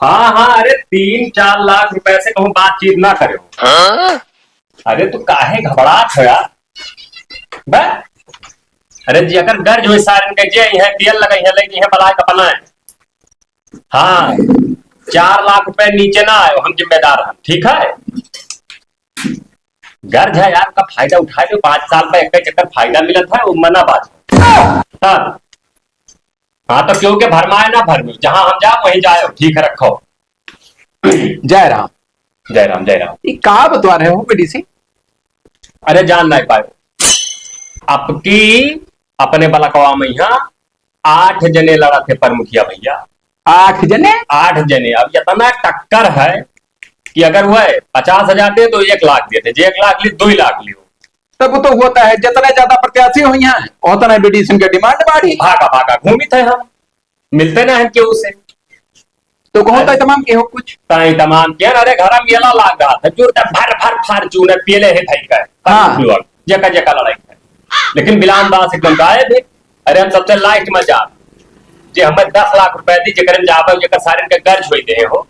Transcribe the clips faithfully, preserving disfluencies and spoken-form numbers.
हाँ, हाँ, अरे तीन चार लाख रुपए से कहूँ बातचीत ना करे हो। हाँ? अरे तू काहे घबरात हो यार? बे? अरे जेकर गर्ज होई सारन के जे इहे तेल लगाई है, लेकिन इहे बलाय का बनाए। हाँ, चार लाख रुपए नीचे ना आयो, हम जिम्मेदार हैं, ठीक है? गर्ज है यार, का फायदा उठा लो, पाँच साल में एक चक्कर फायदा मिलत है, वो मना बात। हाँ। हाँ, तो क्यों के भरमाए ना भरमे, जहाँ हम जाओ वहीं जाओ, ठीक है, रखो। जय राम। जय राम, जय राम। ई का बतवा रहे हो, बीडीसी? अरे जान नहीं पाए, आपकी अपने बलकवा में यहाँ आठ जने लड़ा थे प्रमुखिया भैया। आठ जने? आठ जने। अब इतना टक्कर है कि अगर वह पचास हजार दे तो एक लाख देते, जे एक लाख ली, दो ही लाख लियो। तब तो होता है, जितने ज्यादा प्रत्याशी हुई हैं, उतना बीडीसी के डिमांड बाढ़ी। भागा भागा घूमित है हम, मिलते ना हैं केहू से। तो कहो तो तमाम के हो कुछ? ताई तमाम के, अरे घर में मेला लाग रहा था, जोर का भर भर फार्चूनर पेले है भाई का। हाँ। जेका जेका लड़ाई है। लेकिन बिलान दास एकदम गायब है। अरे हम सबसे लास्ट में जा, जे हमें दस लाख रुपए दी, जेकर हम जाबे, जेकर सारे के गर्ज होई दे हो।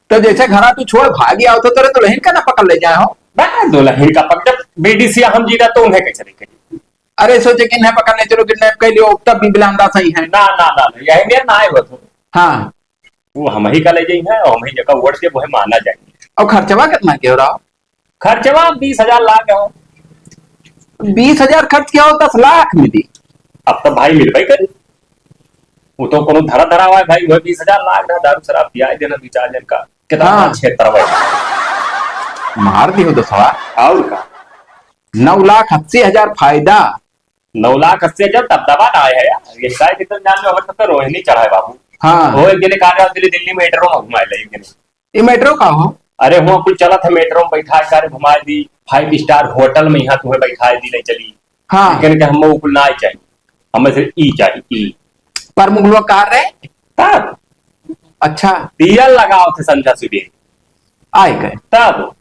तो जैसे घरा तू छोड़ भागी आओ तो तेरे दुल्हन का ना पकड़ ले जाए हो। बे, दुल्हन का पकड़, जब बीडीसी हम जीता तो उन्हें कैसे देखे? अरे सोचे कि इन्हें पकड़ने चलो, किडनैप कर लियो, तब भी बिलान दास ही है। ना, ना, ना, ना, यही मेर ना आए हो तो। हाँ। वो हम ही का ले जाई है और हम ही जगह वोट के वो है माना जाए। और खर्चवा कितना के हो रहा? खर्चवा बीस हजार लाख हो। बीस हजार खर्च किया हो, दस लाख मिली। अब तो भाई मिल भाई करी। वो तो कोनो धरा धरा हुआ है भाई, वो बीस हजार लाख ना दारू शराब पिया देना दो चार जन का। कितना हाँ। क्षेत्र है? मार दी हो दसवा। और का? नौ लाख अस्सी हजार फायदा। नौ लाख अस्सी हजार दबदबा ना आए है यार। ये शायद एकदम जान लो, अगर तो रोहिणी चढ़ाए बाबू। हाँ। वो एक दिन कहा दिल्ली, दिल्ली मेट्रो में घुमाए ले एक दिन। ये मेट्रो का हो? अरे हुआ कुल चलत है, मेट्रो में बैठा कर घुमाए दी, फाइव स्टार होटल में यहाँ तुम्हें बैठाए दी, ले चली। हाँ। लेकिन कि हम वो कुल ना चाहिए, हमें सिर्फ ई चाहिए, ई। प्रमुख लोग कहा रहे? तब। अच्छा। तेल लगाओ थे संझा सुबह। आए गए। तब।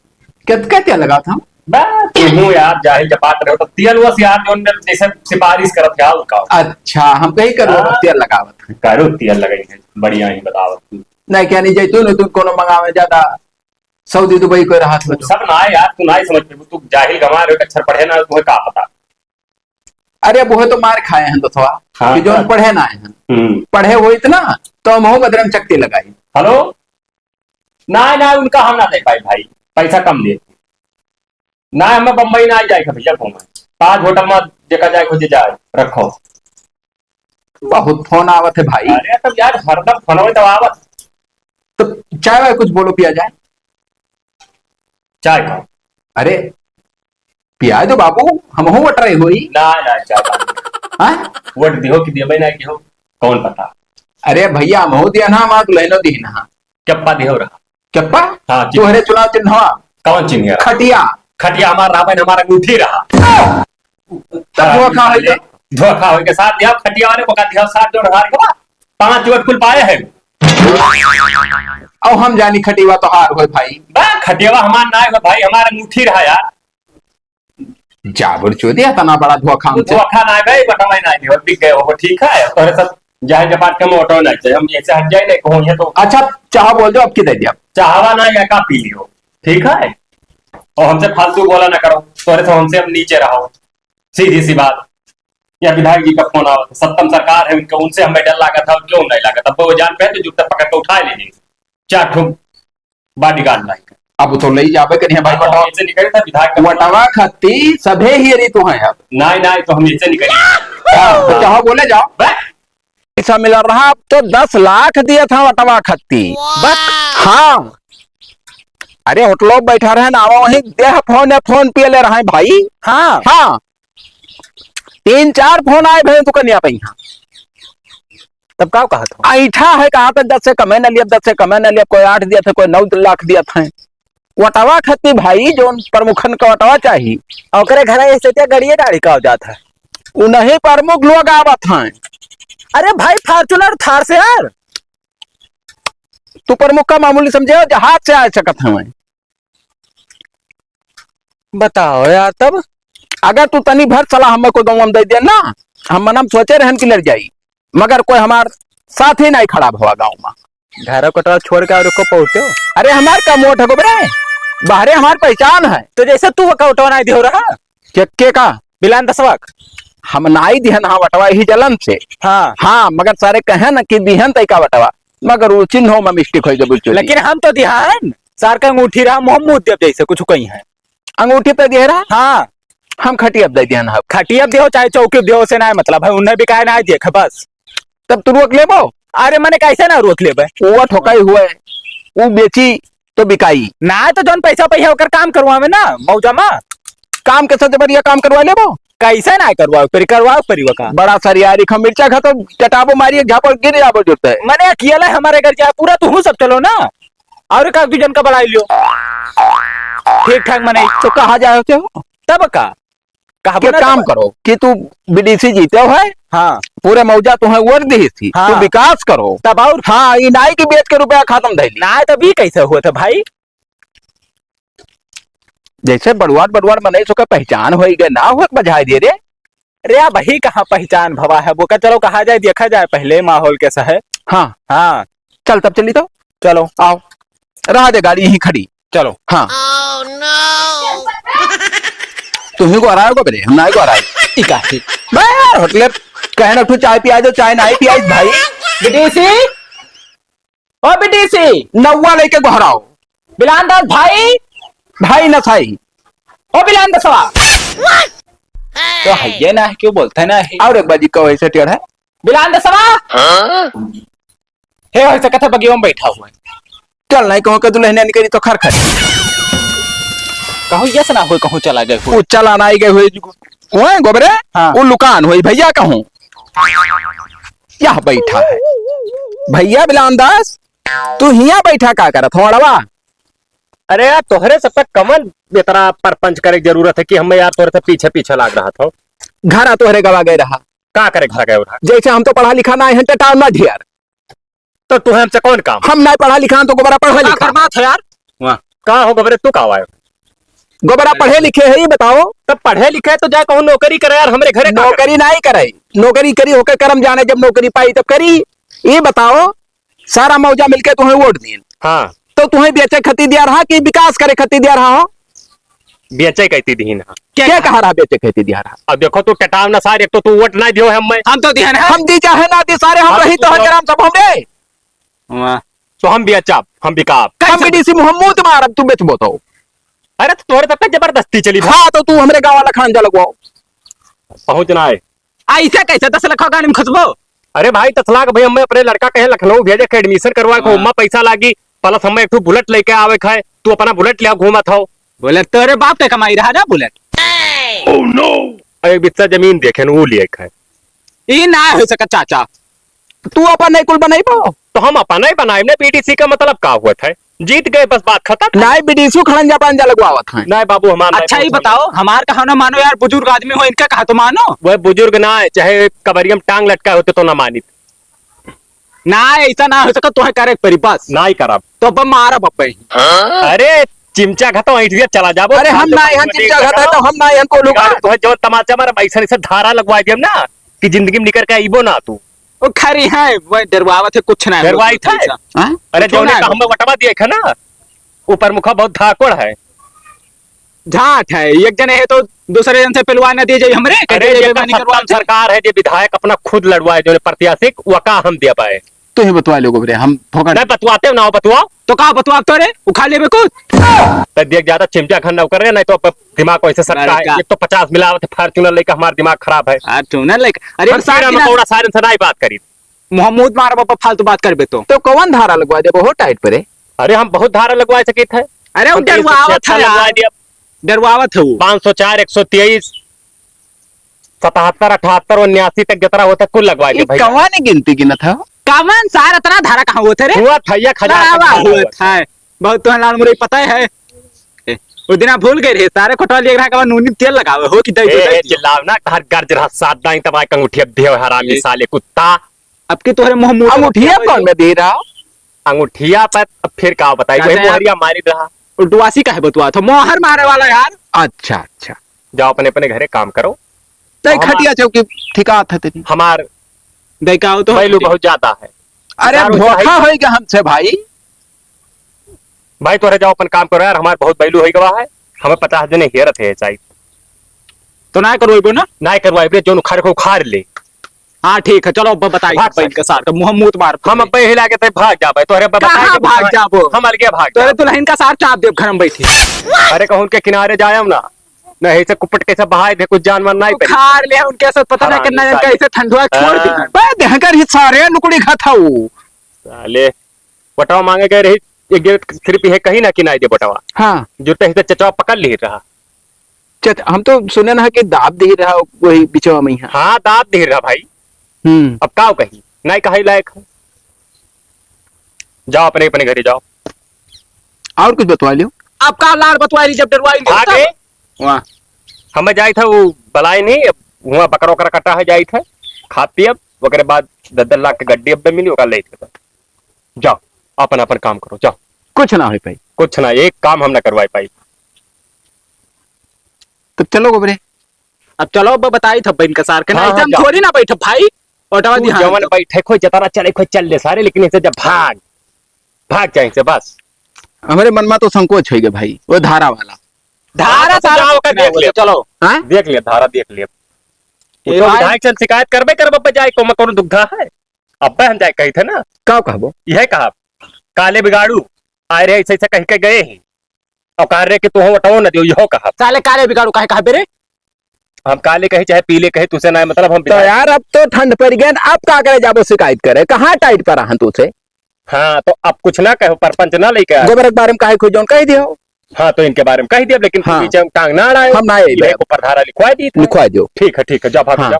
कित-, कितना तेल लगाओ था? बस, तुम यार जाहिल जपाट रहो, तो तेल वो यार जो उनने जैसे सिफारिश करत है, उसका। अच्छा, हम कहीं करो हाँ। तेल लगावत है। करो तेल लगाई है, बढ़िया ही बतावत तू। नहीं, क्या नहीं जाए तू, नहीं तू कोनो मंगावे ज्यादा सऊदी दुबई कोई रहा था तू तो। सब ना है यार, तू ना ही समझ पे, तू जाहिल गंवार हो, अक्षर पढ़े ना, तुम्हें का पता। अरे, अब वो तो मार खाए हैं दसवा, हाँ, कि जो हाँ। पढ़े ना आए हैं। हम्म। पढ़े हो इतना, तो हम हो बदरम चकती लगाई। हेलो? ना, ना, उनका हम ना दे पाए भाई, पैसा कम दे। ना, हमें बम्बई ना जाए के भैया, घूमे। ताज होटल में जेका जाए, खोजे जाए, रखो। बहुत फोन आवत है भाई। अरे, तब यार, हरदम फोन में तो आवत। तो चाय वाय कुछ बोलो, पिया जाए। चाय खाओ। अरे, पियाए दो बाबू, हमहू वोट रहे होई। ना, ना, चाय खाओ। हाँ? वोट दिहो कि देबे ना किहो, कौन पता? अरे भैया, हमहू दिया ना, हमार दुल्हनो दी ना। चप्पा दिहो रहा। चप्पा? हाँ, तू हरे चुनाव चिन्हवा? कौन चिन्ह है? खटिया। खटिया हमार रहा, बहन, हमार अंगूठी रहा। तब धोखा होई तो? धोखा होई के साथ दिया, खटिया वाले को का दिया, साथ जो रहा के बा, पांच वोट कुल पाए हैं। अब हम जानी खटिया तोहार होए भाई। बा, खटिया हमार ना है भाई, हमार अंगूठी रहा यार। जाबुर चोदी, इतना बड़ा धोखा वो हमसे। धोखा ना गए, बटवा ना दियो, बिक गए हो, ठीक है? तोरे सब जाहे जपाट के मोटो ना चाहिए, हम ऐसे हट जाए ना, कहूँ ये तो। अच्छा, चाह बोल दो, अब की दे दिया। चाहवा ना, या का पी लियो, ठीक है? और हमसे फालतू बोला ना करो, तोरे से हमसे हम नीचे रहो, सीधी सी बात। या विधायक जी का फोन आवत, सत्तम सरकार है उनका, उनसे हमें डर लागत है, और क्यों नहीं लागत? अब वो जान पे तो जूता पकड़ के उठा लेंगे, चार ठो बॉडीगार्ड लाइक। अब तो ले जाबे करिए भाई, हाँ, वटवा। ऐसे निकले था विधायक का। वटवा खत्ती सभे ही री तो है अब। नहीं, नहीं, तो हम ऐसे निकले। हाँ, तो चाहो बोले जाओ। बस। पैसा मिला रहा, अब तो दस लाख दिया था वटवा खत्ती। बस। हाँ। अरे, होटलो बैठा रहे ना, वहीं देह फोन है, फोन पिए ले रहा है भाई। हाँ। हाँ। तीन चार फोन आए भाई, तू कन्या पे यहाँ। तब का कहत हो? ऐठा है, कहा तो दस से कमे न लिया, दस से कमे न लिया, कोई आठ दिया था, कोई नौ लाख दिया था। वटवा खत्ती भाई, जोन प्रमुखन का वटवा चाही। ओकरे घर ऐसे त्या गड़िए गाड़ी का हो जात है। उ नहीं प्रमुख लोग आवत हैं। अरे भाई, Fortuner, Thar से यार, तू प्रमुख का मामूली समझे हो, जहाज से आ सकत हैं। बताओ यार, तब अगर तू तनी भर सलाह हमें कोई गाँव में दे दे ना, हम मनम सोचे रहन कि लड़ जाई, मगर कोई हमार साथ ही नहीं खड़ा भवा गाँव में। घर कटवा छोड़ के और को पहुँचो। अरे हमार का मोट है गोबरे, बाहरे हमार पहचान है। तो जैसे तू का उठवा नहीं दियो रहा। के, के का? बिलान दसवा। हम नाई दिहन, हाँ, वटवा ही जलन से। हाँ। हाँ, मगर सारे कहे न कि दिहन तई का वटवा, मगर वो चिन्हों में mistake होई गए, बुझ चुकी। लेकिन हम तो दिहन, सार का अंगूठी रहा, मोहम्मद देव जैसे कुछ कहीं है। अंगूठी पे दिहे रहा? हाँ। हम खटिया पे दे दिहन, हाँ। खटिया पे दिहो, चाहे चौकी पे दिहो, से ना मतलब है, उन्हें बिकाए ना देख, बस। तब तू रोक लेबो? अरे, मने कैसे ना रोक लेबे? वो ठोकाई हुआ है, वो बेची तो बिकाई। ना तो जौन पैसा पैसा ओकर काम करवावे ना, मौजा मा। काम के सबसे बढ़िया काम करवा लेबो। कैसे ना करवाओ, फिर करवाओ, फिर वो का? बड़ा सरियारी खा मिर्चा खा तो चटाबो मारी, एक झापड़ गिर जाबो जुटते। मने अकेला हमारे घर जाए, पूरा तू सब चलो ना, और एक आध दू जन का बढ़ाई लियो। ठीक ठाक मने। तो कहाँ जाए होते हो? तब का? कहबो के ना काम तब। करो कि तू बीडीसी जीते हो है? हाँ। पूरे मौजा तुम्हें वोट दी थी, हाँ। तू विकास करो। तब और? हाँ, ई नाई के बेच के रुपया खत्म धैली। ना, तब ई कैसे हुआ था भाई? जैसे बड़ुआर, बड़ुआर मनई सो के पहचान होई गए, ना होत बजाय दे रे। अरे, अब वही कहाँ पहचान भवा है, वो का चलो कहा जाए, देखा जाए पहले माहौल कैसा है। हाँ। हाँ। चल, तब चली तो। चलो। आओ, रहा दे गाड़ी यहीं खड़ी। चलो। हाँ। तुम ही को हरायो को पहले, हम ना को हरायो। ई का है? बे यार, होटले कहे ना, तू चाय पिया दो, चाय ना पियाई भाई। विदेशी, ओ बीटीसी। नौवा लेके गोहराओ। बिलान दास भाई। भाई न साई। ओ बिलान दसवा। तो है ये ना है, क्यों बोलता है ना है? और एक बाजी कहो ऐसे टेढ़ है। बिलान दसवा। हाँ? हे, हो सकता है बगियों में बैठा हुआ है। चल नहीं कहूँ के दुल्हनिया निकली तो खर खर। कहूँ यस ना होए, कहूँ चला गए हो। वो चला ना आई गए हुए। ओए गोबरे, हाँ। वो लुकान होई भैया कहूँ। यह बैठा है। भैया बिलान दास, तू हियाँ बैठा का करत हो अड़वा? अरे यार, तोहरे सब तक कमन इतना परपंच करे के जरूरत है कि हमें यार तोहरे से पीछे पीछे लाग रहा था। घर आ तोहरे गवा गए रहा। का करे घर गए रहा? जैसे हम तो पढ़ा लिखा ना है, टटाव ना ढेर। तो तू हमसे कौन काम? हम ना पढ़ा लिखा, हम तो गोबरा पढ़ा का लिखा। करना था यार? वाह। का हो गोबरे, तू का आयो? गोबरा पढ़े लिखे है, ये बताओ। तब पढ़े लिखे तो जा कहूँ नौकरी करे यार, हमरे घरे का नौकरी करे? नहीं करे, नौकरी करी होके करम जाने, जब नौकरी पाई तब करी। ये बताओ, सारा मौजा मिलके तुम्हें वोट दीन। हाँ। तो तुम्हें बेचे खती दिया रहा कि विकास करे खती दिया रहा हो? बेचे कहती दीन, हाँ। क्या क्या कहा? कहा रहा बेचे कहती दिया रहा? अब देखो, तू टटाव ना सार, एक तो तू वोट ना दियो है हमें। हम तो दिहन है। हम दी चाहे ना दी सारे, हम हाँ, रही तो तो हर ग्राम सभा में। वाह। तो हम बेचब, हम बिकाब। हम कैसे? बीडीसी मुहम्मद मारब, तू बेचबो तो। अरे, तो तोहरे तक जबरदस्ती चली भाई। हाँ, तो तू हमरे गाँव वाला खान जा लगवाओ। पहुँच ना है। ऐसे कैसे दस लाख का गाड़ी में खसबो? अरे भाई, दस लाख भाई, हमें अपने लड़का कहे लखनऊ भेजे के admission करवा के, हाँ। उम्मा पैसा लागी, plus हमें एक ठो बुलेट लेके आवे के है, तू अपना बुलेट ले घूमत हो। बुलेट तोरे बाप के कमाई रहा ना, बुलेट। Oh no! एक बिस्सा जमीन देखे न, वो लिए के है। ई ना हो सका चाचा, तू अपन नहीं कुल बनाई पाओ। तो हम अपन नहीं बनाए ने, बीडीसी का मतलब का हुआ था? जीत गए, बस बात खत्म। नहीं, बीडीसी खड़ंजा पंजा लगवावत हैं। नहीं बाबू, हमार नहीं अच्छा, ये पसंद। बताओ, हमार कहा ना मानो यार, बुजुर्ग आदमी हो, इनका कहा तो मानो। वह बुजुर्ग ना है, चाहे कबरिया में टांग लटकाए होते तो ना मानित। ना, ऐसा ना हो सका, तोहे करे के परी बस। ना ही करब। तो अब मारब अब ही। अरे, चिमचा खा तो ऐंठ दिया, चला जाबो। अरे, हम ना यहाँ चिमचा खाता है, तो हम ना यहाँ को लुका। गाड़ी तोहे जो तमाचा मारब, ऐसा, ऐसा धारा लगवा दियम ना कि जिंदगी में निकर के आइबो ना तू। ओ खरी है, वह डरवावत है, कुछ ना है, डरवाई बहुत था? पैसा। हाँ? अरे, कुछ जौने ना का है। हमें वटवा दिए है ना, ऊपर मुखा बहुत धाकड़ है। झाट है, एक जने है तो दूसरे जन से पिलवा ना दिए जाए हमरे, अरे, कहे ये बेईमानी का करवा सत्ता दे। सरकार है, जे विधायक अपना खुद लड़वाए, जो प्रत्याशी, वका हम दे पाए। तू ही बतवा लो गोबरे, हम फोकट नहीं बतवाते हो ना, बतवाओ। तो का बतवाब तो रे, उखा लेबे कुछ। तो देख, ज्यादा चिमटा खंडा कर रहे, नहीं तो अब दिमाग वैसे सटका है। लड़का। एक तो पचास मिलावत है, Fortuner लेके हमारा दिमाग खराब है। Fortuner लेके, अरे हम बरसात कीड़ा दिना मकोड़ा सारे से नहीं बात करी। मुंह मुंह मार बाबा, फालतू बात करबे तो। तो कौन धारा लगवा देबो हो टाइट पे रे? अरे हम बहुत धारा लगवा सके थे। अरे वो हम तीन सौ डरवावत छिहत्तर है लगवा यार। दिया। डरवावत है वो। पाँच सौ चार, एक सौ तेईस, सतहत्तर, अठहत्तर, उन्यासी तक जितना होता कुल लगवा दे ई भैया। कौन गिनती गिनत है? कमन सार इतना धारा कहाँ होते रे? हुआ था, ये खजाना लड़ावा का हुआ हुआ था। था। बहुत तो लाल मुरई पता है। ए, वो दिन आप भूल गए रे, सारे कोटवा लिए रहा, कमन नूनी तेल लगावे हो कि दही ए, दही ए, दियो। चिल्लाओ ना, हर गर्ज रहा, सात दाई तबाय कंगुठिया दियो, हरामी ए। साले कुत्ता। अब के तोहरे मुंह मुंह अंगूठिया कौन में दे रहा? अंगूठिया पर अब फिर का बताई, वही कहते हैं मोहरिया मारी रहा। उल्टवासी का है बतुआ था, मोहर मारे वाला यार। अच्छा, अच्छा। जाओ अपने, अपने घरे काम करो। तै और हमार खटिया चौकी ठिका था तेरी। हमार दैकाओ तो बैलू बहुत ज्यादा है। अरे, सरकार वैसे धोखा है। होइगा हमसे भाई। भाई, तोहरे जाओ, अपन काम करो यार, हमार बहुत बैलू होइ गवा है, हमें पचास जने हेरत है, चाही। तो नाहीं करवाइबो ना? नाहीं करवाइबे, जौन उखाड़ के उखाड़ ले। हाँ, ठीक है, चलो, अब बताई भाग भाई सार। इनका सार का मुँह मूत मार हम तू। अब हिला के तब भाग जाबे, तोहरे अब बताई कहाँ के भाग भाग, जाबो? हम अलगे भाग तोरे जाबे। दुल्हन का सार चाप देब घर में बैठी। अरे, कहूँ के किनारे जायम ना, नहीं से कुपट कैसे बहाए दे, कुछ जान मान नहीं पड़ी। उखाड़ ले, उनके साथ पता नहीं हरामी कितना जन सार। कैसे ठंडुआ छोड़ दी। हाँ। बे, देहकर ही सारे लुकड़ी खाता हूँ। साले, बटवा मांगे गए रही, एक जगह सिर्फ ये कहीं ना कि नाई दे बटवा। हाँ। जो तही से चचवा पकड़ ली रहा। चच-, हम तो सुने ना कि दाब दे रहा वही बिचवा में ही है। हाँ, दाब दे रहा भाई। हम्म। अब काव कही, नाई कहे लायक है। जाओ अपने, अपने घरे जाओ। और कुछ बतवा लियो। अब का लाड़ बतवाई रही जब डरवाई लियो भाग तब? रे। वाह। हमें जाई था वो बलाई नहीं, अब वहाँ बकरा वकरा कटा है, जाई था, खा पियब, ओकरे बाद दस दस लाख के गड्डी अब मिली, ओकरा ले लेता। जाओ, अपन, अपन काम करो, जाओ। कुछ ना हो पाई। कुछ ना, एक काम हम ना करवाई पाई। तो चलो गोबरे। अब चलो, अब बताई था बहन का सार के, हाँ, नहीं हाँ, हम जाओ। थोड़ी ना बैठे भाई। ओटवा तू दी, हाँ, जवन तो। बैठे खोई, जतारा चले खोई, चल ले सारे, लेकिन इसे जब भाग, भाग जाए इसे बस। हमरे मन में तो संकोच होइगे भाई, वो धारा वाला। धारा हाँ, तो सारा जाओ, कुछ ओकर ना देख बोले, ले। चलो। हाँ? देख ले, धारा देख ले। ये वो तो भाई विधायक से शिकायत करबे करब, अब जाए को में कोनो दुविधा है? अब्बे हम जाए कही थे ना। का कहबो? यह कहा, काले बिगाड़ू, आए रहे ऐसे ऐसे कह के गए ही। और कहा रे कि तू हो वटो न दियो, यहो कहा। साले काले बिगाड़ू काहे कहा बे रे? हम काले कहे चाहे पीले कहे, तुसे ना मतलब हम तो बिगाड़ यार, अब तो ठंड पड़ गए, अब का करे जाबो शिकायत करे? कहाँ टाइट पर रहन तुसे? हाँ, तो अब कुछ ना कहो, परपंच ना लेके आए। गोबर के बारे में काहे खोजो, कह दियो। हाँ, तो इनके बारे में कह दिया, लेकिन हाँ। पीछे हम टांग ना अड़ाए। हम ना आए यही बे। ऊपर धारा लिखवा दी था। लिखवा दो। ठीक है, ठीक है, जा भागो, हाँ। जा।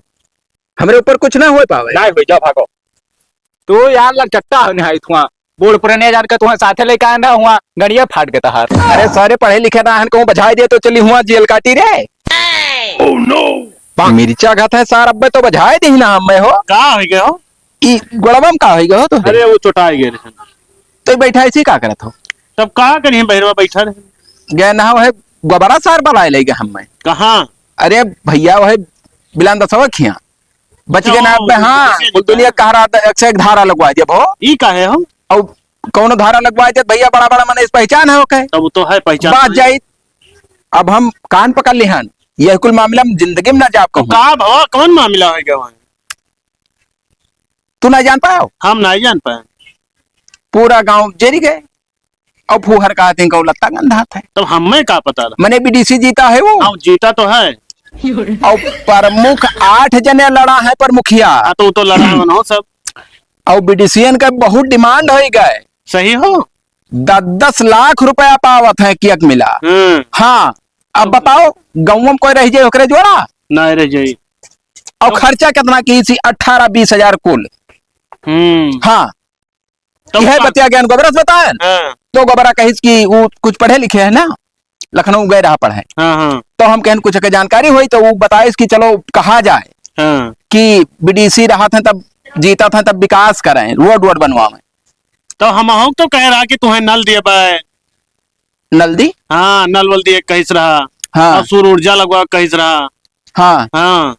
हमरे ऊपर कुछ ना हो पावे। ना हो, जा भागो। तू यार लड़चट्टा हो निहाई थुआ। बूढ़ पुराने जान के तुहा साथे लेके आए ना हुआ, गड़िया फाट के तहार। अरे सारे पढ़े लिखे ना हन, कहूँ बजाए दे तो चली हुआ जेल काटी रे। Oh no! मिर्चा खात है सार, अब्बे तो बजाए दी ना हम मैं हो। का हो गया हो? ई गोड़वा में का हो गया हो तो? अरे वो चोटाई गए रहे। तो बैठा ऐसे का करत हो? तब का करी, बहिरवा बैठा रहे। गए ना है, गोबरा सार बलाए ले गए हम मैं। कहाँ? अरे भैया वह बिलान दसवा खिया। बच गए ना, अच्छा, अब्बे, हाँ, किसी कुल दुनिया कहा रहा था, एक से एक धारा लगवा दिया भो। ई काहे हो? और कौनो धारा लगवा दिया भैया, बड़ा बड़ा मने इस पहचान है, ओके? तब वो तो है पहचान बात तो है। जाई। अब हम कान पकड़ लिहन, यह कुल मामला में जिंदगी में ना जाब तो कहूँ। का भवा, कौन मामला हो गया वहाँ? तू ना जान पाओ? हम ना जान पाए। पूरा गांव जेरी गए। अब फूहर का आते हैं, कहूँ लत्ता गंधात है। तब हमें का पता रहा? मने बीडीसी जीता है वो। हाँ, जीता तो है। और प्रमुख आठ जने लड़ा है, प्रमुखिया। हाँ, तो वो तो लड़ा है ना सब। और बीडीसीएन का बहुत डिमांड हो गए। सही हो। दस दस लाख रुपया पावत है, कियक मिला। हम्म। हाँ, अब बताओ, गाँव में कोई रह जाए ओकरे जोड़ा? ना रह जाई। और तो खर्चा कितना की सी? अठारह बीस हजार कुल। हम्म। हाँ। तो यह का बतिया ज्ञान गोबरा से बताएन। हाँ। तो गोबरा कहिस कि वो कुछ पढ़े लिखे है ना, लखनऊ गए रहा पढ़े। हाँ, हाँ। तो हम कहन कुछ के जानकारी हुई, तो वो बताइस कि चलो कहा जाए हाँ। कि बीडीसी रहा था तब जीता था, तब विकास करें, रोड वोड बनवावें। तो हम तो कह रहा कि तुम्हें नल दिए पाए। नल दी? हाँ, नल वल दिए कहिस रहा। हाँ। और सौर ऊर्जा लगवा कहिस रहा। हाँ। हाँ।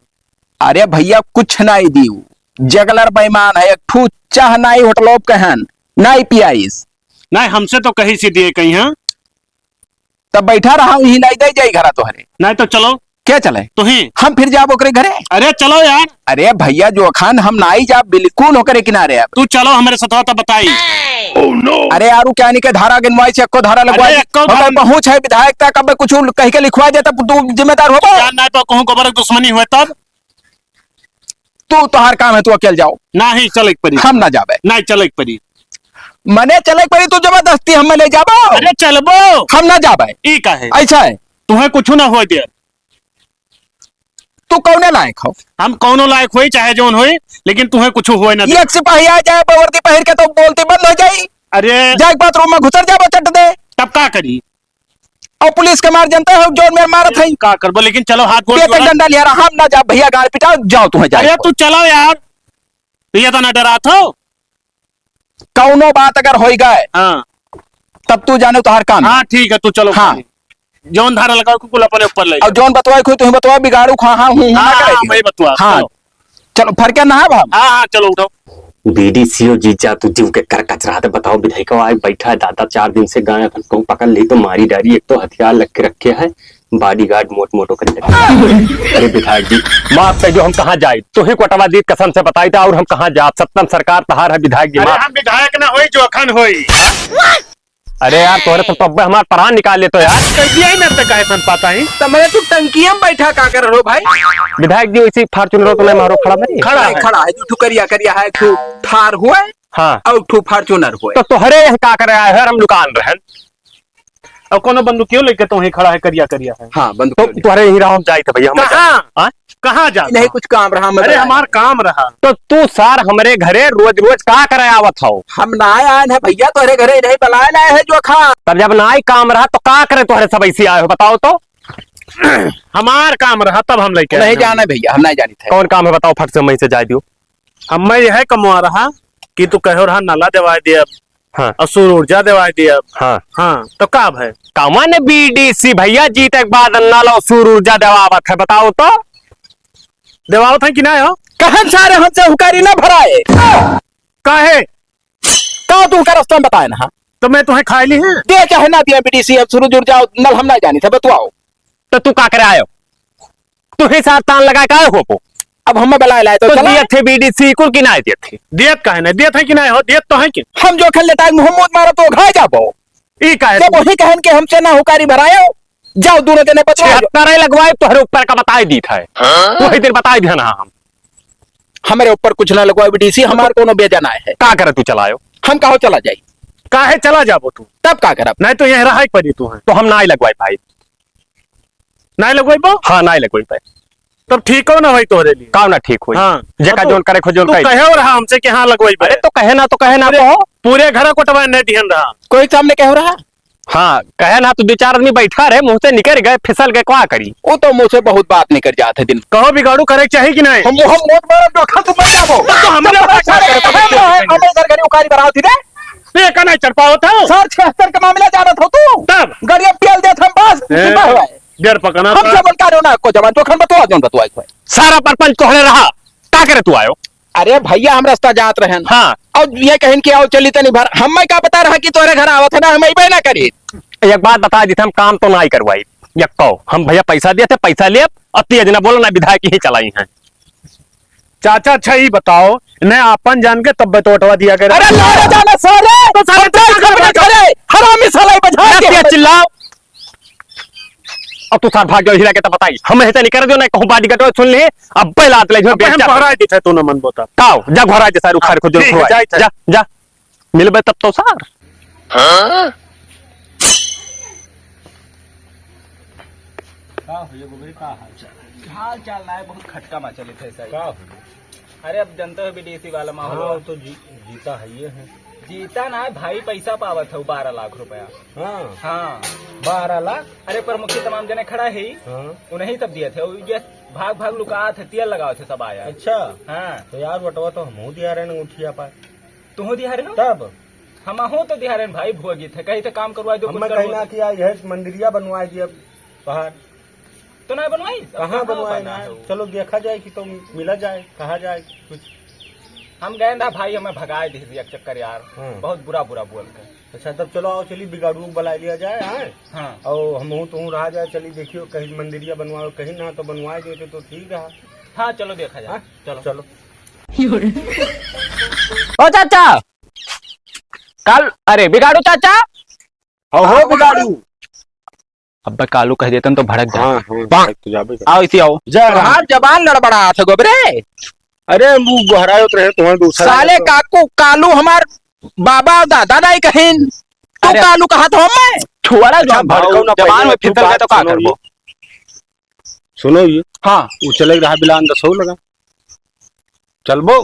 अरे भैया, कुछ नाई दियो। जगलर बेईमान है, एक ठू चाह नाई होटलों कहन, नाई पियाइस। नहीं, हमसे तो कहीं से दिए कहीं, हाँ। तब बैठा रहा, वहीं नाई दे जाई घरा तोहरे। नहीं तो चलो। क्या चले? तू ही। हम फिर जाब ओकरे घरे। अरे चलो यार। अरे भैया, जो अखान हम नाई जाब बिल्कुल ओकरे किनारे अब। तू चलो हमरे सथवा तब बताई। Oh no! अरे यार, उ क्या नहीं के धारा गिनवाई से, एको धारा लगवाई अरे, से। एको ओकर धारा पहुँच है विधायक तक, अब कुछ कह के लिखवा दे तब तू जिम्मेदार हो। यार, नहीं तो कहूँ गोबर के दुश्मनी हुए तब। तू, तोहार काम है, तू अकेल जाओ। नहीं, चले के पड़ी। हम ना जाबे। नहीं, चले के पड़ी। मने चले के पड़ी, तू जबरदस्ती हमें ले जाबो? अरे चलबो। हम ना जाबे। ई का है? ऐसा है। तुम्हें कुछ ना हो दे। तू कौने लायक हो? हम कौनो लायक होई, चाहे जौन होई, लेकिन तुम्हें कुछ होए ना दे। एक सिपाही आ जाए, वर्दी पहिर के, तो बोलती बंद हो जाई। अरे। जाए बाथरूम में घुसर जाबो, चट दे। तब का करी? और पुलिस के मार जनता हो, जोर में मारत है। का करबो, लेकिन चलो हाथ गोड़ ये तक जोड़ा। डंडा लिया रहा, हम ना जा भैया, गाड़ पिटाओ, जाओ तुम्हें जाए अरे को। तू चलो यार, तू ये तो ना डरात हो। कौनो बात अगर होई गए, हाँ। तब तू जाने तोहार काम। हाँ, ठीक है, तू चलो हाँ। खाली। जौन धारा लगाओ, कुल अपने ऊपर ले और जाओ। जौन बतवाए कोई तुम्हें बतवा, बिगाड़ू खा, हाँ, हूँ, हूँ, ना हाँ, करे हाँ, दियो। वही बतवा, हाँ। चलो। चलो, फरके ना है बाबा। हाँ, हाँ, चलो उठाओ। बीडीसीओ जीजा, तू जीव के कर कचरा दे। बताओ, विधायक आए बैठा है, दादा चार दिन से गाय अपन कहूँ पकड़ ली तो मारी डारी। एक तो हथियार लग के रखे है, बॉडीगार्ड मोट मोट ओकरे लगे। अरे विधायक जी, माफ कर दो, हम कहाँ जाए? तू ही कोटवा दी कसम से बताई था, और हम कहाँ जाब? सत्तम सरकार तहार है विधायक जी, अरे माफ। हम विधायक ना होई, जोखन होई। अरे यार, तोहरे तो तब्बे हमार प्राण निकाल लेतो यार। कैसे आई ना तो काहे सन पाता ही? तो मैं तू टंकिया में बैठा का कर रहो भाई? विधायक जी, वैसे Fortuner तो नहीं मारो, खड़ा नहीं। खड़ा नहीं, है। खड़ा है, जो ठू करिया करिया है, ठू थार हुए हाँ। और ठू Fortuner हुए। तो तोहरे यहाँ का करे आए हैं, हम दुकान रहन। और कोनो बंदूकियो लेके तो वहीं खड़ा है, करिया करिया है। हाँ, बंदूक तो लेके। तोहरे यहीं रहो, हम जाए थे भैया, हम कहाँ? जाए। हाँ? कहाँ जात नहीं, हो? कुछ काम रहा, हम अरे, बलाए। हमार काम रहा। तो तू सार हमरे घरे रोज रोज का करे आवत हो? हम ना आए हैं भैया, तोहरे घरे नहीं बलाए लाए है जोखा। तब जब ना आई काम रहा तो का करे तोहरे सब ऐसे आए हो, बताओ तो? हमार काम रहा तब हम लेके आए नहीं हैं। जाना भैया, हम नहीं जानी थे। कौन काम है बताओ, फट से वहीं से जाए दियो। हम मैं यह कमवा रहा कि तू कहो रहा नाला देवाए दिया, हाँ। और सौर ऊर्जा देवाए दिया। हाँ। हाँ, तो का भय? कवन बीडीसी भैया जीते के बाद नल और सौर ऊर्जा देवावत है, बताओ तो? देवावत है कि ना हो? कहन सारे हमसे हुकारी ना भराए। काहे? का तू उनका रास्ता में बताए ना, हाँ? तो मैं तुम्हें खाए ली है? दे चाहे ना दिया बीडीसी, अब सौर ऊर्जा नल हम ना जानी थे, बतवाओ। तो तू का करे आयो? तू ही साथ तान लगा का हो को? अब हमें बलाए लाए तो तो चला। दिए थे बीडीसी कुल की ना दिए थे? दियत काहे नहीं? दियत है कि नहीं हो? दियत तो है कि? हम जो खेल लेता है, मुँह मूत मारो तो घाय जाबो। ई काहे जब तू? वही कहन के हमसे ना हुकारी भरायो, जाओ दोनों जने बचवा जाओ। छिहत्तर लगवाए तोहरे ऊपर का बताए दी था। हाँ? वही दिन बताए दिया ना हम। हमारे ऊपर कुछ ना लगवाए बीडीसी, हमार कोनो बेजा ना है। का करे तू चलायो? हम कहो चला जाई? काहे चला जाबो तू? तब का करब? नहीं तो यह रहा ही पड़ी तू है। तो हम ना ही लगवाए भाई। नाय लगवाइबो? हाँ, नाय लगवाई पाए। तब ठीक हो ना भाई तोहरे लिए? काम ना ठीक होई। हाँ। जेका तो जौन करे खोजोल तू कहे। कहे और हाँ हमसे कि हाँ लगवाइबे। अरे तो कहे ना, तो कहे ना पूरे, कहो। पूरे घर कोटवा ने दिहन रहा। कोई सामने कहे रहा? हाँ, कहे ना तो दो चार आदमी बैठा रहे, मुँह से निकल गए, फिसल गए, का करी? वो तो मुँह से बहुत बात निकल जात है दिन। कहो बिगाड़ू करे के चाही कि नहीं? हम, हम वोट मारब, जोखा तू बैठ जाबो। तो हमरे ऊपर का करे? हम, हम, हम इधर घरे उकारी बरावती रे। तो ये का नहीं चढ़ पावत हो? सर, छिहत्तर का मामला जानत हो तू? तब? गड़िया पियल देत हम बस, ए, जिंदा हो आए। जर पकना हम था। सब बोल का ना को जवान, जोखन बतवा, जौन बतवा है। सारा परपंच तोहरे रहा, का करे तू आयो? अरे भैया, हम रास्ता जात रहन। हाँ। और ये कहन कि आओ चली तनी भर, हमें का पता रहा कि तोरे घर आवत है ना, हम अइबे ना करी। एक बात बता दी, हम काम तो ना ही करवाई। यक्को, हम भैया पैसा दिए थे, पैसा लिए, अब तेज ना बोलो, ना विधायक ही चलाई हैं। चाचा, अच्छा ई बताओ, इन्हें आपन जान के तब तो वोटवा दिया करे। अरे लौड़ा जाना सारे, तो सारे हम तो तो कर बजा करे, हरामी साला ही बजा ना के। तेज चिल्लाओ। अब तू सार भाग जाओ, हीरा के तो बताई। हम ऐसे नहीं कर दो, ना कहूँ बाडी कटो, सुन ले, अब पहला आत ले जो अब हम बेचा। घबरा देते तू ना मन बोता। ताओ, जा घबरा दे सारू खार खोजो ठीक है, घबरा। जाए थे। जा, जा। मिलबे तब तो सार। हाँ? का हो ये गोबरी, का हाल चाल? हाल चाल ना है, बहुत खटका मा चलित है सही। का हो? अरे अब जनते हो बीडीसी वाला माहौल हाँ, हुआ। वो तो जी-, जीता है ये है। जीता ना है भाई, पैसा पावत है बारह लाख रुपया। हाँ। हाँ। बारह लाख? अरे प्रमुख जी तमाम जने खड़ा है ही। हाँ। उन्हीं सब दिए थे, वो ये भाग भाग लुकात है, तेल लगावत है सब आया। अच्छा। हाँ। तो यार वटवा तो हमहू दिया रहे ना उठिया पाए। तुहू दिया रहे हो? तब? हमहू तो दिया रहे भाई, भोगी थे, कहीं तो काम करवाए दो, हम कुछ मैं करवाए कहना दो। कि यार यह मंदिरिया बनवाए दिया बाहर। तो ना बनवाई? कहाँ बनवाए बना ना? हो? चलो देखा जाए कि तो मिला जाए, कहा जाए कुछ। हम गए ना भाई, हमें भगाए दिस एक चक्कर यार, हाँ। बहुत बुरा बुरा बोल के। अच्छा, तब चलो आओ, चलिए बिगाड़ू को बुला लिया जाए, हाँ? हाँ। और हमहू तुहू रहा जाए, चलिए देखियो कहीं मंदिरिया बनवाओ, कहीं ना तो बनवाए देते तो ठीक रहा। हाँ, चलो देखा जाए। हाँ? चलो। चलो। ओ चाचा, काल, अरे बिगाड़ू चाचा। हाँ, हो बिगाड़ू। अब्बे कालू कह देतन तो भड़क जात। हाँ, हाँ, भड़क तो जाबे कर। आओ, इसी आओ। जा रहा। तोहार जबान लड़बड़ात है गोबरे। अरे, मुँह गोहराए उतरे हैं, तुम्हारे दूसरा साले है तो। काकू, कालू हमार बाबा और दादा नहीं कहिन। तू अरे। कालू कहा था मैं। छोड़ा अच्छा, जो भाव भड़काऊ ना जबान पहले, में तू फिसल गए बात तो का सुनो करबो? ये। सुनो ये। हाँ। वो चले रहा बिलान दसो लगा। चलबो?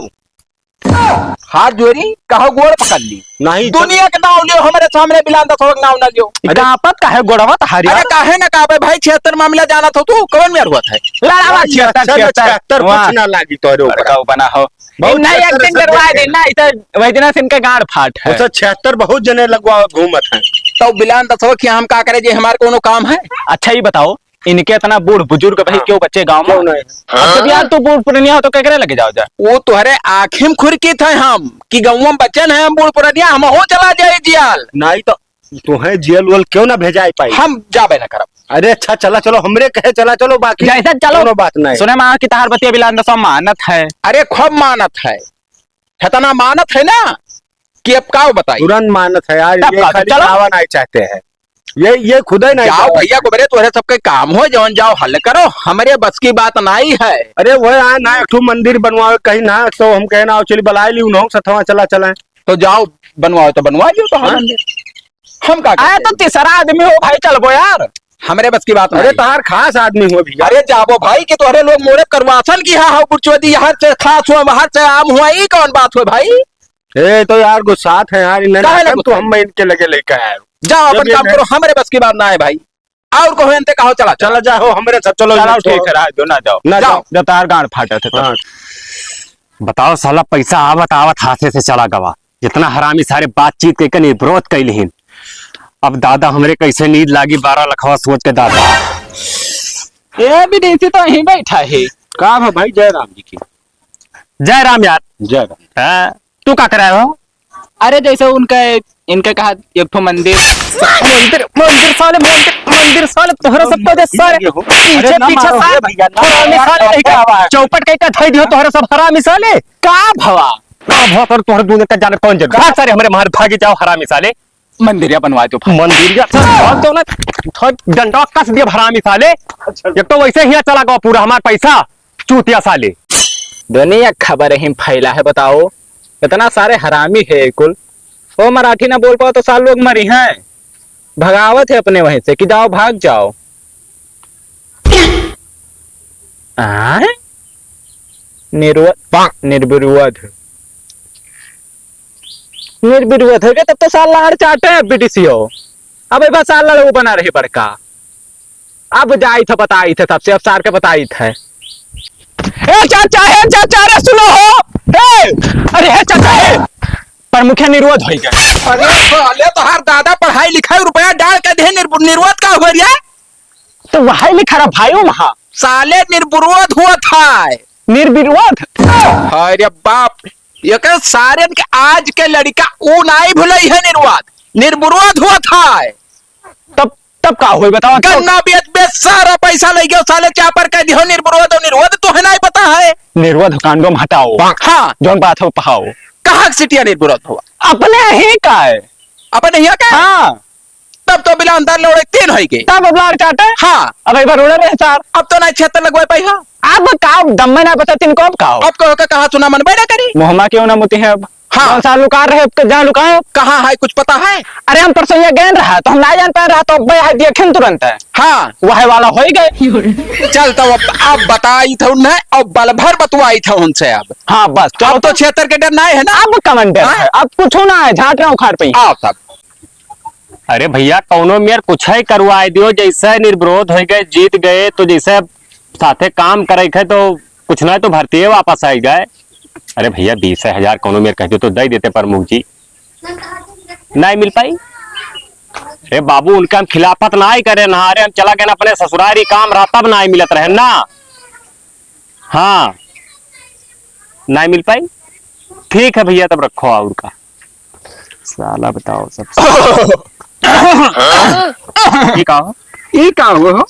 हाथ जोड़ी, कहो गोड़ पकड़ ली। नहीं, दुनिया के नाव लियो, हमारे सामने बिलान दसो के नाव ना लियो। अरे, कांपत काहे गोड़वा तहारी? अरे, काहे ना कांपे भाई, छिहत्तर मामला जानत हो तू, कौन मेर हुआ था? लड़ावा अरे, छिहत्तर, अच्छा, छिहत्तर। छिहत्तर कुछ वाह। ना लागी तोरे ऊपर। बड़का बना हो। बहुत नहीं, छिहत्तर acting सब करवा देखे दे हैं। ना, इधर वैद्यनाथ सिंह का गांड फाट है। उसे छिहत्तर बहुत जने लगवा घूमत हैं। तो बिलान दसो कि हम का करे जे हमार कोनो काम है? अच्छा, ये बताओ, इनके इतना बूढ़ बुजुर्ग भाई हाँ। क्यों बच्चे गाँव में? क्यों नहीं? अब जब यार तू बूढ़ पुरनिया हो तो केकरे लगे जाओ जा? वो तोहरे आँखी में खुरकी थे हम कि गाँव में बच्चे नहीं हम बूढ़ पुरनिया, हम हो चला जाए जियाल। नहीं तो तुहे जेल वेल क्यों ना भेजाए पाई? हम जाबे ना करब। अरे अच्छा, चला चलो, हमरे कहे चला चलो, बाकी जैसे चलो। कोनो बात नहीं। सुने मा कि तहार बतिया बिलान दसवा मानत है। अरे खूब मानत है, इतना मानत है ना कि अब का बताई। तुरंत मानत है यार, तब ये का, खाली चलो। जावा नहीं चाहते हैं, ये, ये खुदे नहीं जाओ जावा भैया, चाहते। गोबरे तोहरे सबके काम हो, जौन जाओ हल करो, हमरे बस की बात नहीं है। अरे वो यार ना, एक ठो मंदिर बनवावे कहीं ना, तो हम कहे ना, चली बुलाए ली उन्हों सथवा चला चलाएं। तो जाओ, बनवाओ तो बनवा लियो तो हाँ? मंदिर। हम का अरे करते? तो तीसरा आदमी हो भाई, चलबो यार। हमरे बस की बात अरे नहीं। तहार खास आदमी हो भैया। अरे जाबो भाई कि तोहरे लोग मोरे करवासन की हा, हा गुरचोदी यहाँ से खास हुआ, बाहर से आम हुआ, ई कौन बात हुआ भाई? ए तो यार गुस्सात है यार, इन्हें काहे ना ना तू गुस्सात? हम इनके लगे लेके आए। जाओ जब अपन ये काम नहीं करो, हमरे बस की बात ना है भाई। और कहो इनते कहो, चला, चला। चला जाओ, हमरे साथ चलो, चलो, ये ठीक छोड़ो। है, रह दो, ना जाओ। ना जाओ। जाओ। जब तार गांड फाटत है तो। हाँ। बताओ साला, पैसा आवत आवत हाथे से चला गवा। इतना हरामी सारे बातचीत करके निर्ब्रोध कैलिहिन। अब दादा हमरे कैसे नींद लागी बारह लखवा सोच के दादा। ए विदेशी तो यहीं बैठा है। का भा भाई जय राम जी की। जय राम यार। जय राम। हाँ, तू का कराए हो? अरे जैसे उनका, इनका कहा एक ठो मंदिर। मंदिर, मंदिर साले, मंदिर, मंदिर साले, तोहरा सबको दे साले। ये हो। पीछे, अरे ना पीछे मारो, साले, ए भैया, ना हरामी मारो, साले, अरे नहीं क्या का? हुआ? चौपट कहीं का धई दियो तोहरा सब हरामी साले। का भवा? का भवा कर तोहरा दूने का जाने कौन जरूर। भाग सारे हमरे मार भागी जाओ हरामी साले। मंदिरिया बनवा दो भाई। मंदिरिया से भाग दो ना, थोड़ा डंडा कस दिया हरामी साले। अच्छा। एक तो वैसे ही चला गवा पूरा हमार पैसा, चूतिया साले। दुनिया खबर ही फैला है, बताओ, इतना सारे हरामी है कुल। ओ मराठी ना बोल पाओ तो साल लोग मरी हैं, भगावत है अपने वहीं से कि जाओ भाग जाओ। आय? निर्व-, निर्विरोध। निर्विरोध हो गया, तब तो सार लाड़ चाटे है बीडीसी हो। अब एक बार सार लड़ऊ बना रही बड़का। अब जाई थे, बताई थे सबसे, अब सार के बताई थे। ए चाचा, ए चाचा, अरे सुनो हो। ए, अरे हे चाचा, ए, पर मुखिया निर्वोध होई गए। अरे साले, तोहार दादा पढ़ाई लिखाई रुपया डाल के दे, निर्व-, निर्वोध का हुआ रे? तो वही लिखा रहा भाई, वहाँ। साले निर्विरोध हुआ था। निर्विरोध? हाय रे बाप, ये कहे सारे के आज के लड़का ऊ नाई भुलई है निर्वाद, निर्विरोध हुआ था। तब, तब का होई बताओ? गन्ना बेच बेच सारा पैसा ले गयो, साले चापर कह दियो निर्विरोध और निर्वोध तो है नाई पता है। निर्वोध कांडो में हटाओ। हाँ। जौन बात हो पहाओ। कहाँ के सिटिया निर्विरोध हुआ? अपने ही का है। अपने ही का है? हाँ। तब तो बिलान दार लोड़े तीन होई गए। तब अब लाड़ चाटे? हाँ। अब एक बार उड़े रहे सार। अब तो ना छत्तर लगवाए पाई, हाँ। अब का दम में ना बचा, तीन को अब का हो? अब कहो का कहा सुना मन बैठा करी। मोहमा क्यों ना मुती है अब? हाँ। कौन सा लुका रहे, अब जहाँ लुकाए? कहाँ है, कुछ पता है? अरे हम परसों ये गए रहा, तो हम ना जान पाए रहा, तो अब भाई देखें तुरंत है। हाँ। वह वाला हो ही गए। चल, तो अब, अब बताई था उन्हें, अब बल भर बतवाई था उनसे अब। हाँ, बस, चलो अब तो तो। छत्तर के डर ना है ना? अब कमन डर हाँ? है, अब कुछ ना है, झाट ना उखाड़ पाई। आओ तब। अरे भैया, कौनो मेर कुछ ही करवाए दियो, जैसे निर्विरोध हो गए, जीत गए, तो जैसे साथे काम करे थे, तो कुछ ना तो भर्ती वापस आ गए। अरे भैया, बीस हजार कौनो मेर कह दो तो दे देते प्रमुख जी, नहीं मिल पाई। अरे बाबू, उनका हम खिलाफत ना ही करे ना, अरे हम चला गए ना अपने ससुरारी काम रहा, तब ना ही मिलत रहे ना। हाँ, ना ही मिल पाई। ठीक है भैया, तब रखो और का। साला बताओ सब। ई का हो? ई का हो?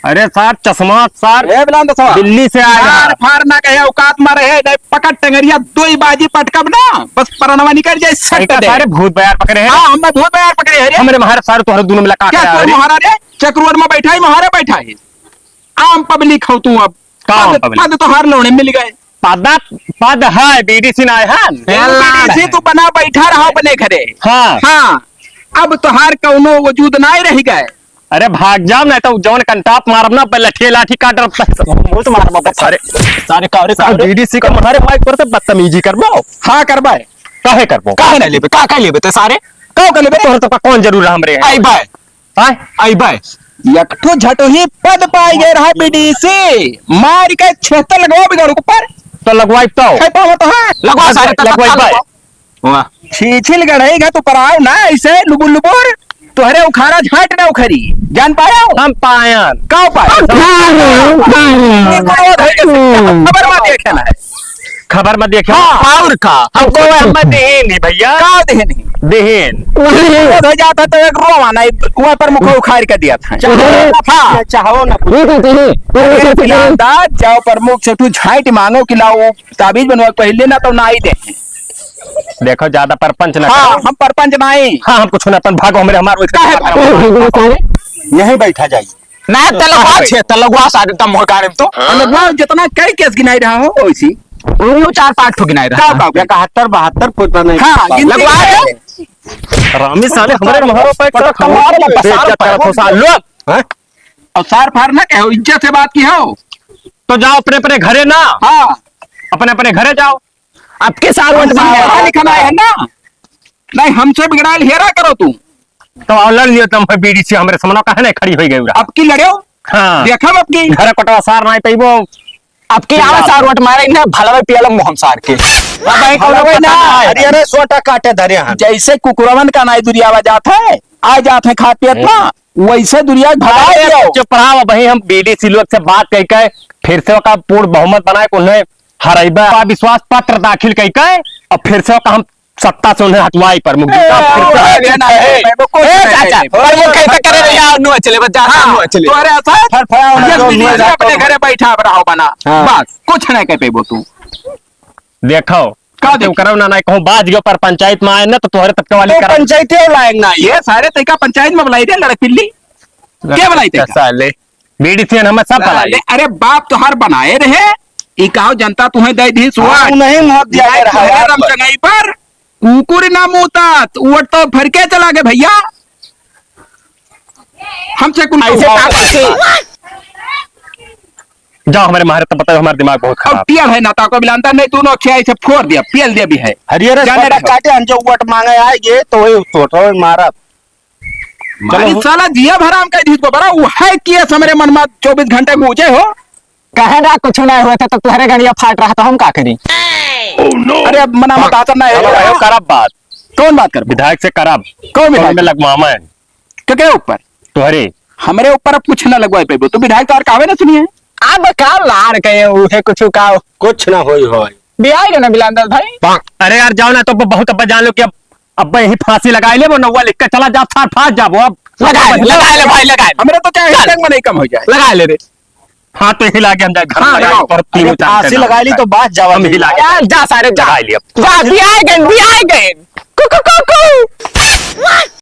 अरे सार, चश्मा सार ए, बिलान दसवा। दिल्ली से आया है। फार ना कहे, औकात मारे है, नहीं पकड़ टंगरिया, दो ही बाजी पटकब ना, बस परनवा निकल जाए, सट कहीं का दे। सारे भूत बयार पकड़े हैं। हाँ, हमने भूत बयार पकड़े हैं रे। हमरे महाराज सारे तोहरे दोनों मिला का क्या करा तू रे? महाराज रे? चक्रवट में बैठा है, महाराज बैठा है। आम पब्लिक हो तू अब। का आम पद, पब्लिक? पद तोहार लोने मिल गए। पद, पद है, बीडीसी ना है। ए, लाड़ बीडीसी है। तू बना बैठा रहा अपने घरे। हाँ। हाँ, अब तोहार कौनो वजूद ना रह गए। अरे भाग जाओ, नहीं तो जौन कंटाप मारब ना, पे लठिए लाठी काट रब। बहुत मारब बे सारे। सारे का रे, का रे? बीडीसी का मारे माइक पर से बदतमीजी करबो। हाँ, करबे। काहे करबो? काहे नहीं लेबे? का, काहे लेबे ते सारे? का कर लेबे? तोहर सबका कौन जरूर हमरे हैं? आई बाय। हाँ? आई बाय। एक ठो झटोही पद पाई गए रहा बीडीसी। मार के छेतर लगवा बिगाड़ू के ऊपर। तो लगवाई तो। है पावत है? लगवा सारे, लगवाई तक बाय। लगवा। वाह। छीछिल गढ़ई घाट ऊपर आओ ना, ऐसे लुबुर लुबुर। तोहरे उखाड़ा झाट ना उखरी, जान पायो? हम पायन। का पायो? उखाड़े, उखाड़े। ये कौन है जैसे हम्म। खबर में देखे ना है। खबर में देखे। हाँ। और का? हमको हम में देहे नहीं भैया। का देहे नहीं? देहे नहीं। वो हो जाता तो एक रोवा ना, वहाँ पर मुखो उखाड़ के दिया था। चाहो ना, हाँ। चाहो ना। ये तो चाहिए। अरे, जाओ प्रमुख से तू झाट मांगो कि लाओ ताबीज बनवा के पहले ना तो ना ही दे। देखो, ज्यादा परपंच ना हाँ, करो। हम परपंच नहीं। हाँ, हम कुछ ना, अपन भागो, हमरे, हमार वैसे काहे बात भागो? करो। यहीं बैठा जाइए। ना, तलगवा छे, तलगवा सारे दम हो गाड़े में तो। तलगवा जितना कई केस गिनाई रहा हो, वैसी। अरे, वो चार पाँच ठो गिनाई रहा। का, का, का? इकहत्तर, बहत्तर फुट पर नहीं। हाँ, गिनती लगवा है। दे। रामी साले, हमरे महरो पे पटक कमर में पसार बेइज्जत करत हो सार लोग। हैं? और सार फार ना कहो, इज्जत से बात की हो। तो जाओ अपने अपने घरे ना। हाँ। अपने अपने घरे जाओ। आपके सार वोट हम मांगे। पढ़ा लिखा ना है ना? नहीं, हमसे बिगड़ाइल हेरा करो तू। तो आओ लड़ लियो तुम, बीडी से हमरे समनो काहे नहीं खड़ी होई गई उरा? अब की लड़ो? हाँ। देखब अब की। घर कोटवा सार नहीं पइबो। अब की आवे सार वोट मारे ना, भला भाई पियाला मोहन सार के। अब भाई भला कौनो भाई पता ना। नहीं। अरे, अरे, सोटा काटे धरे हैं। जैसे कुकुरवन का नाई दुरियावा जात है, आ जात है खात पियत ना, वैसे दुरिया भगा अरे, दियो। चुप रहा भाई, हम बीडीसी लोग से बात कह के फिर से ओका पूर्ण बहुमत बनाए के उन्हें हराइबा। विश्वास पत्र दाखिल कइके अब फिर से ओका हम सत्ता से उन्हें हटवाई प्रमुख जी। ए, का फिर से अरे, ना, ए, ए, मैं वो कुछ ए, नहीं चाचा, कह पाई। प्रमुख कैसे करे रहे यार, नुआ चले, बस जा, हाँ, नुआ चले। तोहरे ऐसा है? फर फरा होना ये जो बीडीसी नुआ अपने जाता घरे बैठा रहो बना। हाँ। बस, कुछ नहीं कह पेबो तू। देखो, का तू देखी? करब ना, ना कहूँ बाज गयो पर पंचायत में आए ना तो तोहरे तक के वाली तो करब। पंचायती लायक ना ये। ये सारे तैका पंचायत में बुलाई रे लड़क पिल्ली। के बुलाई तैका? साले। बीडीसीएन हमें सब बनाई। अरे, अरे बाप तोहार बनाए रहे, ई कहो जनता तुम्हें दे दी सुअर। हाँ, उन्हें मत दिया भाई, रहा तोहरे यार। रमचंगाई पर कुकुर ना मूता, तो वोट तो फरके चला गए भैया। हमसे कुल ऐसे हुआ। ताकत से। जाओ हमारे महाराज, तब बताओ, हमारा दिमाग बहुत अब खराब। पियल है ना, ताको बिलांता नहीं, दोनों अखिया ऐसे फोड़ दिया, पियल दिया भी है। हरियर जाने सोटा रहो। काटे, हम जो वोट मांगे आएंगे, तो वही सोटा मारा। मारी चलो। साला जिया भराम कह दी तो बड़ा, वो है कि ये समरे मन में चौबीस घंटे गूंजे हो। कहे ना कुछ ना हुआ था तो तुम्हारे गड़िया फाट रहा था, हम का करी? अरे अब मना मत आता ना है। अब आयो करब बात। कौन बात कर? विधायक से करब। कौन विधायक? में लगवावे। के, के ऊपर? तोहरे। हमरे ऊपर अब कुछ ना लगवाए पेबो। तू विधायक तो और कहवे ना सुनिए। अब का लाड़ कहे उहे कुछ का? कुछ ना होई होई। बियाह के ना बिलांदर भाई। अरे यार जाओ ना, तो बहुत अब जान लो कि अब, अब यही फांसी लगा ले, वो नौवा लिख के चला जा, फार फांस जाबो अब। लगा ले, लगा ले भाई, लगा ले। हमरे तो चाहे चल। हिस्से में नहीं कम हो जाए। लगा ले रे। हाँ, तो हिला के हम जाए घर हाँ, लगा ले, लगाओ। पर तीन अरे, चार फांसी चला लगा ली जाए। तो बात जावा हम नहीं। हिला के यार, जा सारे, जा। लगा लिया। जा, बियाह गए, बियाह गए। कु, कु, कु, कु।